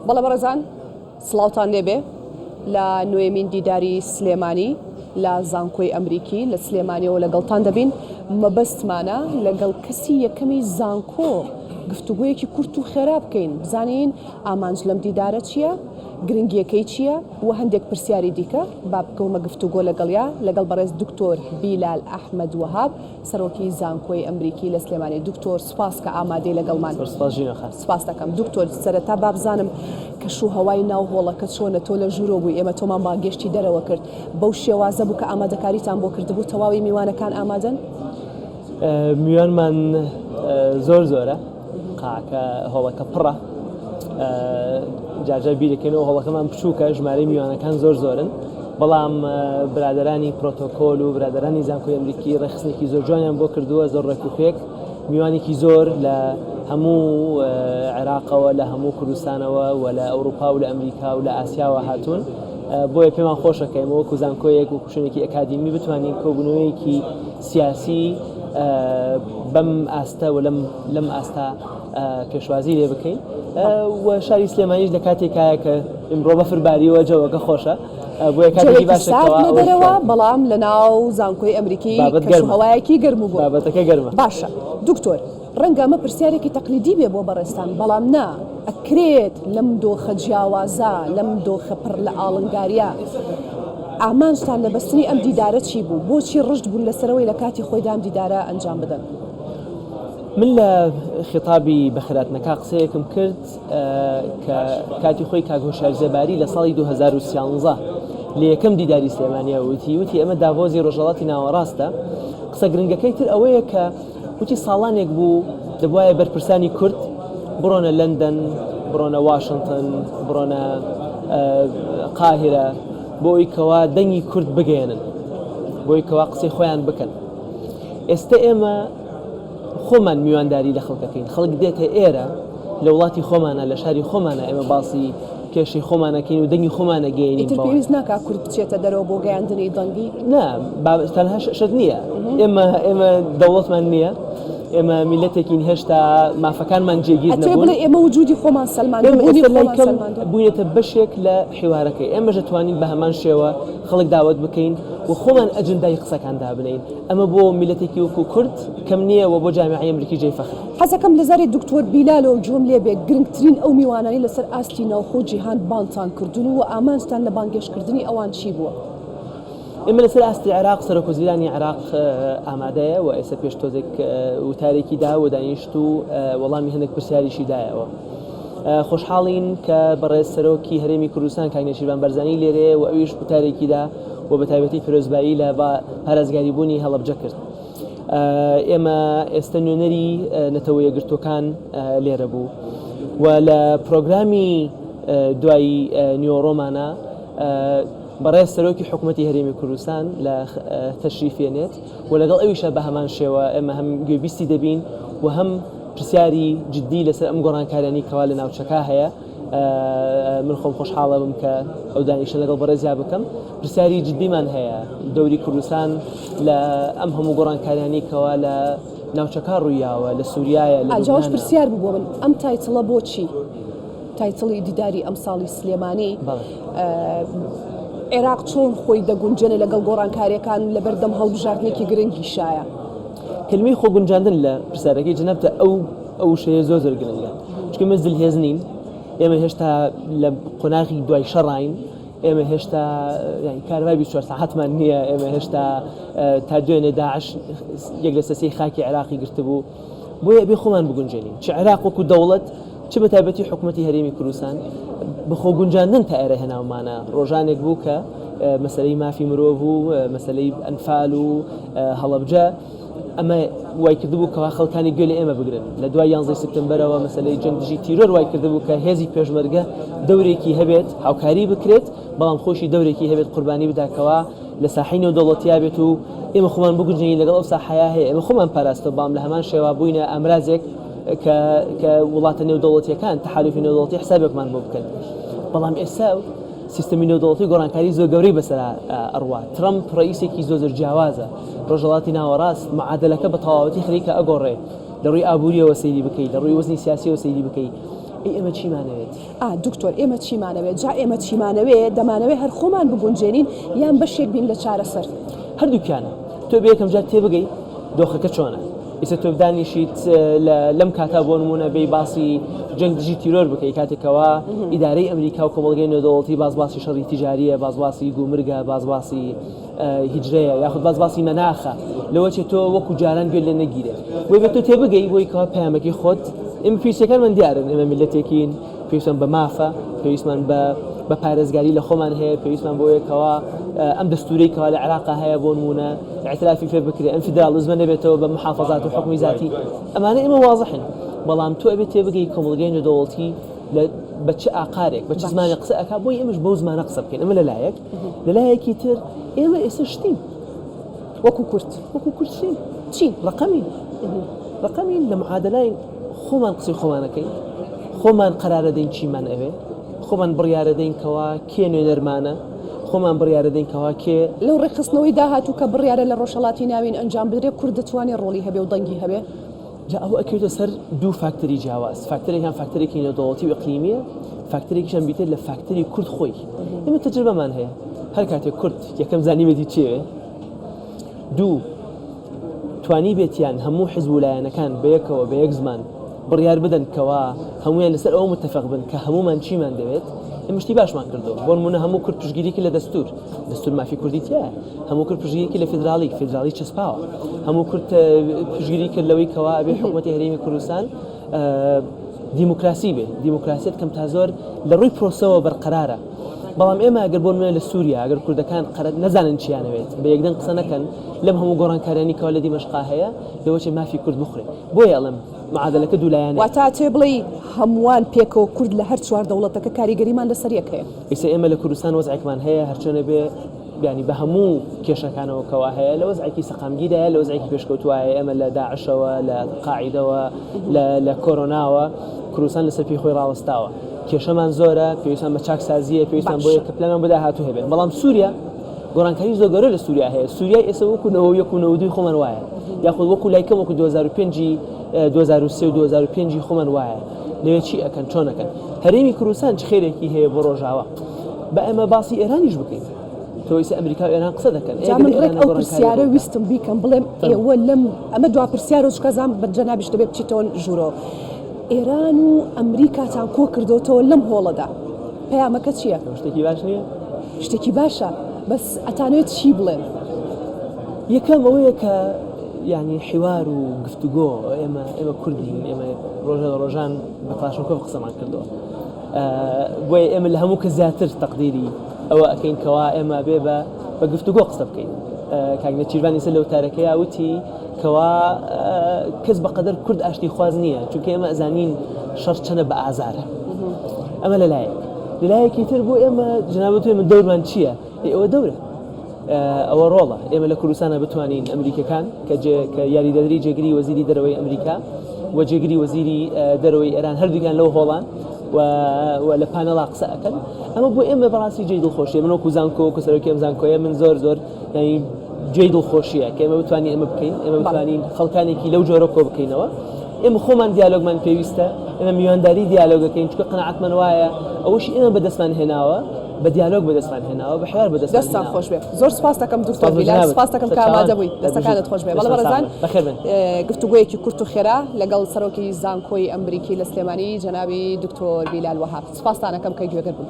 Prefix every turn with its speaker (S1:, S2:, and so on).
S1: بەڵێ بەڕێزان سڵاوتان لێبێ لە نوێمین دیداری سلێمانی لە زانکۆی ئەمریکی لە سلێمانیەوە لەگەڵتان دەبین مەبەستمانە لەگەڵ کەسی یەکەمی زانکۆ گفتوگۆیەکی کورت و خێرا بکەین بزانین ئامانج لەم دیدارە چییە گرنگیەکەی چییە و هەندێک پرسیاری دیکە با بکەومە گفتوگۆ لەگەڵیا لەگەڵ بەڕێز دکتۆر بیلال ئەحمەد وەهاب سەرۆکی زانکۆی ئەمریکی لە سلێمانی. دکتۆر سوپاس کە ئامادەی لەگەڵمان.
S2: زۆر سوپاس ژینۆ خان.
S1: سوپاست دەکەم. دکتۆر سەرەتا با بزانم کەش و هەوای ناو هۆڵەکە چۆنە؟ تۆ لە ژوورەوە بووی ئێمە تۆمان بانگێشتی دەرەوە کرد. بەو شێوازە بوو کە ئامادەکاریتان بۆ کردبوو؟ تەواوی میوانەکان ئامادەن؟
S2: میوانمان زۆر زۆرە. قاعەکە هۆڵەکە پڕە. جارجار بیرەکەینەوە هۆڵەکەمان بچووکە ژمارەی میوانەکان زۆر زۆرن. بەڵام برادەرانی پرۆتۆکۆل و برادەرانی زانکۆی ئەمریکی ڕێکخستنێکی زۆر جوانیان بۆ کردووە زۆر ڕێک و پێک میوانێکی زۆر لە هەموو عێراقەوە لە هەموو کوردستانەوە و لە ئەوروپا و لە ئەمریکا و لە ئاسیاوە هاتوون بۆیە پێمان خۆشە کە ئێمە وەکو زانکۆیەک وەکو شوێنێکی ئەکادیمی بتوانین کۆبوونەوەیەکی سیاسی بەم ئاستە و لەم لەم ئاستە پێشوازی لێ بکەین و شاری سلێمانیش لە کاتێکایە کە ئمڕۆ بەفر باریوە جەوەکە خۆشە بۆیە کاتێکی باشە
S1: سارد لە دەرەوە بەڵام لە ناو زانکۆی ئەمریکی
S2: بابەت
S1: کەش و
S2: گەرمە.
S1: هەوایەکی گەرم و گوڕ
S2: بابەتەکە گەرمە.
S1: باشە دکتۆر ڕەنگە ئەمە پرسیارێکی تەقلیدی بێ بۆ بەڕێزتان بەڵام نا ئەکرێت لەم دۆخە جیاوازە لەم دۆخە پڕ لە ئاڵنگاریە ئامانجتان لە بەستنی ئەم دیدارە چی بوو بۆچی ڕژد بوون لەسەرەوەی لە کاتی خۆیدا ئەم دیدارە ئەنجام بدەن؟
S2: من لە خیتابی بەخێرهاتنەکە قسەیەکم کرد کە کاتی خۆی کاک هۆشیار زێباری لە ساڵی 2013 لە یەکەم دیداری سلێمانیا وتی وتی ئەمە داڤۆزی ڕۆژهەڵاتی ناوەڕاستە قسە گرنگەکەی تر ئەوەیە کە وتی ساڵانێک بوو دەبوایە بەرپرسانی کورد بڕۆنە لەندەن بڕۆنە واشنتن بڕۆنە قاهرە بۆ ئەوی کەوا دەنگی کورد بگەێنن بۆی کەوا قسەی خۆیان بکەن ئێستا ئێمە خۆمان میوانداری لە خەڵکەکەین خەڵک دێتە ئێرە لە وڵاتی خۆمانە لە شاری خۆمانە ئێمە باسی کێشەی خۆمانەکەین و دەنگی خۆمانە گەێنین
S1: ئیتر پێویست ناکا کورد بچێتە دەرەوە بۆ گەیاندنی دەنگی؟
S2: نا تەنها شت نییە ئێمە ئێمە دەوڵەتمان نییە ئێمە میلەتێکین هێشتا مافەکانمان جێگیر
S1: ئەتوێ بڵێ ئێمە وجودی خۆمان سەلماندووە بوونی خۆمان سەلماندووە
S2: بووینەتە بەشێک لە حیوارەکەی ئێمەش دەتوانین بە هەمان شێوە خەڵک داوەت بکەین و خۆمان ئەجندای قسەکان دابنێین ئەمە بۆ میللەتێکی وەکو کورد کەم نییە و بۆ جامیعەی ئەمریکی جێی فەخرە.
S1: حەزەکەم لە زاری دکتۆر بیلالەوە گوێم لێ بێ گرنگترین ئەو میوانانەی لەسەر ئاستی ناوخۆ و جیهان بانگتان کردوون و ئامانجتان لە بانگهێشتکردنی ئەوان چی بووە؟
S2: ئێمە لەسەر ئاستی عێراق سەرۆکوەزیرانی عێراق ئامادەیە و ئێستا پێش تۆزێک وتارێکی دا و دانیشت و وەڵامی هەندێک پرسیاریشی دایەوە. خۆشحاڵین کە بەڕێز سەرۆکی هەرێمی کوردستان کاک نێچیرڤان بارزانی لێرەیە و ئەویش وتارێکی دا و بە تایبەتی پیرۆزبایی لە بە پارێزگاری بوونی هەڵەبجە کرد. ئێمە ئێستا نوێنەری نەتەوە یەکگرتووەکان لێرە بوو و لە پرۆگرامی دوای نیوەڕۆمانە بەڕێز سەرۆکی حکوومەتی هەرێمی کوردستان لە تەشریفێنێت و لەگەڵ ئەویشە بە هەمان شێوە ئێمە هەم گوێبیستی دەبین و هەم پرسیاری جدی لەسەر ئەم گۆڕانکاریانی کەوا لە ناوچەکە هەیە من خۆم خۆشحاڵە بم کە ئەو دانیشتە لەگەڵ بەڕێزیا بکەم پرسیاری جدیمان هەیە دەوری کوردستان لە ئەم هەموو گۆڕانکاریانی کەوا لە ناوچەکە ڕوویاوە لە سووریایە لە
S1: ئاجاوش پرسیار بوو بۆ من ئەم title ە بۆچی title ی دیداری ئەمساڵی سلێمانی عێراق چۆن خۆی دەگونجێنێ لەگەڵ گۆڕانکاریەکان لەبەردەم هەڵبژاردنێکی گرنگیشایە؟
S2: کەلمەی خۆگونجاندن لە پرسیارەکەی جەنابتە ئەو ئەو وشەیە زۆر زۆر گرنگە چونکە ئێمە زلهێز نین ئێمە هێشتا لە قۆناغی دوای شەڕین ئێمە هێشتا کارەبای 24 ساعەتمان نییە ئێمە هێشتا تا دوێنێ داعش یەک لە سەسەی خاکی عێراقی گرتبوو بۆیە ئەبێ خۆمان بگونجێنین چ عێراق وەکو دەوڵەت چ بە تایبەتی حکوومەتی هەرێمی کوردستان بە خۆگونجاندن تا ئێرە هێناومانە ڕۆژانێک بوو کە مەسەلەی مافی مرۆڤ و مەسەلەی ئەنفال و هەڵەبجە ئەمە وای کردبوو کەوا خەڵکانی گوێ لە ئێمە بگرن لە دوای یانزەی سپتەمبەرەوە مەسەلەی جەنگ دژی تیرۆر وای کردبوو کە هێزی پێشمەرگە دەورێکی هەبێت هاوکاری بکرێت بەڵام خۆشی دەورێکی هەبێت قوربانی بدا کەوا لە ساحەی نێودەوڵەتیا بێت و ئێمە خۆمان بگونجێنین لەگەڵ ئەو ساحەیە هەیە ئێمە خۆمان پاراستەوە بەڵام لە هەمان شێوە بووینە ئامرازێک کە کە وڵاتە نێودەوڵەتیەکان تەحالوفی نێودەوڵەتی حسابێکمان بۆ بکەن بەڵام ئێستا سیستەمی نێودەوڵەتی گۆڕانکاری زۆر گەورەی بەسەرا ئەڕوا. ترەمپ ڕەئیسێکی زۆر زۆر جیاوازە. ڕۆژهەڵاتی ناوەڕاست معادەلەکە بە تەواوەتی خەریکە ئەگۆڕێ. لە ڕووی ئابوورییەوە سەیری بکەی، لە ڕووی وەزنی سیاسییەوە سەیری بکەی. ئەی ئێمە چیمانەوێت؟
S1: ئا دکتۆر ئێمە چیمانەوێت؟ جا ئێمە چیمانەوێ؟ دەمانەوێ هەر خۆمان بگونجێنین یان بەشێک بین لە چارەسەر؟
S2: هەردووکیانە. تۆ بێ یەکەم جار تێبگەی دۆخەکە چۆنە. ئیستا تۆ دانیشیت لە لەم کاتا بۆ نموونە بێی باسی جەنگ دژی تیرۆر بکەی کاتێک کەوا ئیدارەی ئەمریکا و کۆمەڵگەی نێودەوڵەتی باس باسی شەڕی تیجارییە، باس باسی گومرگە، باس باسی هیجرەیە یاخود باس باسی مەناخە لەوە چێ تۆ وەکو جاران گوێت لێ نەگیرێ. بۆیە بێ تۆ تێبگەی بۆی کەوا پەیامەکەی خۆت ئێمە پێویستیەکانمان دیارن ئێمە میللەتێکین پێویستمان بە مافە پێویستمان بە بە پارێزگاری لە خۆمان هەیە پێویستمان بۆیە کەوا ئەم دەستورەی کەوا لە عێراقا هەیە بۆ نمونە اعترافی پێ بکرێ ئەم فیدراڵیزمە نەبێتەوە بە محافظات و حکومی زاتی ئەمانە ئێمە وازحن بەڵام تۆ ئەبێت تێبگەی کۆمەڵگەی نێودەوڵەتی لە بە چ ئاقارێک بە چ زمانێک قسە ئەکا بۆی ئێمەش بەو زمانە قسە بکەین ئەمە لەلایەک لەلایەکی تر ئێمە ئێستا شتین
S1: وەکو کورد
S2: وەکو کورد چین
S1: چین
S2: ڕقەمین ڕقەمین لە معادلاین خۆمان قسەی خۆمانەکەین خۆمان قەرارەدەین چیمان ئەوێ خۆمان بڕیارەدەین کەوا کێ نوێنەرمانە خۆمان بڕیارەدەین کەوا کێ
S1: لەو ڕێکخستنەوەی داهاتوو کە بڕیارە لە ڕۆژهەڵاتی ناوین ئەنجام بدرێ کورد دەتوانێ ڕۆڵی هەبێ و دەنگی هەبێ؟
S2: جا ئەوە ئەکەوێتە سەر دوو فاکتەری جیاواز، فاکتەرێکیان فاکتەرێکی نێودەوڵەتی و ئیقلیمییە، فاکتەرێکیشیان بریتییە لە فاکتەری کورد خۆی. ئێمە تەجربەمان هەیە، هەر کاتێک کورد یەکەم زانیبێتی چیەوێ، دوو توانیبێتیان هەموو حزب و لایەنەکان بەیەکەوە بە یەک زمان بڕیار بدەن کەوا هەموویان لەسەر ئەوە متفق بن کە هەموومان چیمان دەوێت، ئێمە شتی باشمان کردووە. بۆ نموونە هەموو کورد پشتگیری کرد لە دەستوور، دەستوور مافی کوردی تیایە. هەموو کورد پشتگیری کرد لە فیدراڵی، فیدراڵی چەسپاوە. هەموو کورد پشتگیری کرد لەوەی کەوا ئەبێ حکوومەتی هەرێمی کوردستان دیموکراسی بێ، دیموکراسیەت کەم تا زۆر لە ڕووی پرۆسەوە بەرقەرارە. بەڵام ئێمە ئەگەر بۆ نموونە لە سووریا ئەگەر کوردەکان قەرەت نەزانن چیانەوێت، بە یەکدەنگ قسە نەکەن، لەم هەموو گۆڕانکاریانەی کەوا لە دیمەشقا هەیە، لەوەچێ مافی کورد بخورێ. بۆیە ئەڵێم معادەلەکە دوولایەنەیە.
S1: واتە ئەتەوێ بڵێی هەمووان پێکەوە کورد لە هەر چوار دەوڵەتەکە کاریگەریمان لەسەر یەک هەیە؟
S2: ئیستا ئێمە لە کوردستان وەزعێکمان هەیە هەرچۆنێ بێ یانی بە هەموو کێشەکانەوە کەوا هەیە لە وەزعێکی سەقامگیرایە لە وەزعێکی پێشکەوتوایە ئێمە لە داعشەوە لە قاعیدەوە لە لە کۆرۆناوە کوردستان لەسەر پێی خۆی ڕاوەستاوە کێشەمان زۆرە پێویستمان بە چاکسازیە پێویستمان بۆیە کە پلانمان بۆ داهاتوو هەبێت بەڵام سووریا گۆڕانکاری زۆر گەورە لە سووریا هەیە سووریای ئێستا وەکو 91 و 92 خۆمان وایە یاخود وەکو لای کەم وەکو 2005 2003 و 2005 خۆمان وایە لەوێ چی ئەکەن چۆن ئەکەن هەرێمی کوردستان چ خێرێکی هەیە بۆ ڕۆژاوا با ئێمە باسی ئێرانیش بکەین تۆ ئیستا ئەمریکا و ئێران قسە دەکەن
S1: جا من ڕێک ئەو پرسیارە ویستم بیکەم بڵێم ئێوە لەم ئەمە دوا پرسیارە و چکە زام بە جەنابیش دەبێ بچیتەوە ژوورەوە ئێران و ئەمریکاتان کۆ کردۆتەوە لەم هۆڵەدا پەیامەکە چییە؟
S2: شتێکی باش نییە؟
S1: شتێکی باشە بەس ئەتانەوێت چی بڵێن؟
S2: یەکەم ئەوەیە کە یعنی حیوار و گفتوگۆ ئێمە ئێمە کوردین ئێمە ڕۆژە لە ڕۆژان بە کڵاشنکۆف قسەمان کردەوە بۆیە ئێمە لە هەموو کەس زیاتر تەقدیری ئەوە ئەکەین کەوا ئێمە بێ بە بە گفتوگۆ قسە بکەین کاک نێچیرڤان ئیسە لە وتارەکەیا وتی کەوا کەس بەقەدەر کورد ئاشتی خواز نییە چونکە ئێمە ئەزانین شەڕ چەنە بە ئازارە ئەمە لەلایەک لەلایەکی تر بۆ ئێمە جنابەت ئێمە دەورمان چییە ئەوە دەورە ئەوە ڕۆڵە ئێمە لە کوردستانە بتوانین ئەمریکەکان کە کە یاریدەدری جێگری وەزیری دەرەوەی ئەمریکا و جێگری وەزیری دەرەوەی ئێران هەردووکیان لەو هۆڵان و لە پانەڵا قسە ئەکەن ئەمە بۆ ئێمە بەڕاستی جێی دڵخۆشیە من وەکو زانکۆ وەکو سەرۆکی ئەم زانکۆیە من زۆر زۆر یعنی جێی دڵخۆشیە کە ئێمە بتوانین ئەمە بکەین ئێمە بتوانین خەڵکانێکی لەو جۆرە کۆ بکەینەوە ئێمە خۆمان دیالۆگمان پێویستە ئێمە میوانداری دیالۆگەکەین چونکە قەناعەتمان وایە ئەوەشی ئێمە بەدەستمان هێناوە بە دیالۆگ بەدەستمان هێناوە بە حوار بەدەستمان
S1: دەستان خۆش بێ زۆر سپاس دەکەم دکتۆر بیلال سپاس دەکەم کە ئامادە بووی دەستەکانت خۆش بێ بەڵێ بەڕێزان گفتوگۆیەکی کورت و خێرا لەگەڵ سەرۆکی زانکۆی ئەمریکی لە سلێمانی جەنابی دکتۆر بیلال وەهاب سپاستان ئەکەم کە گوێگر بوون.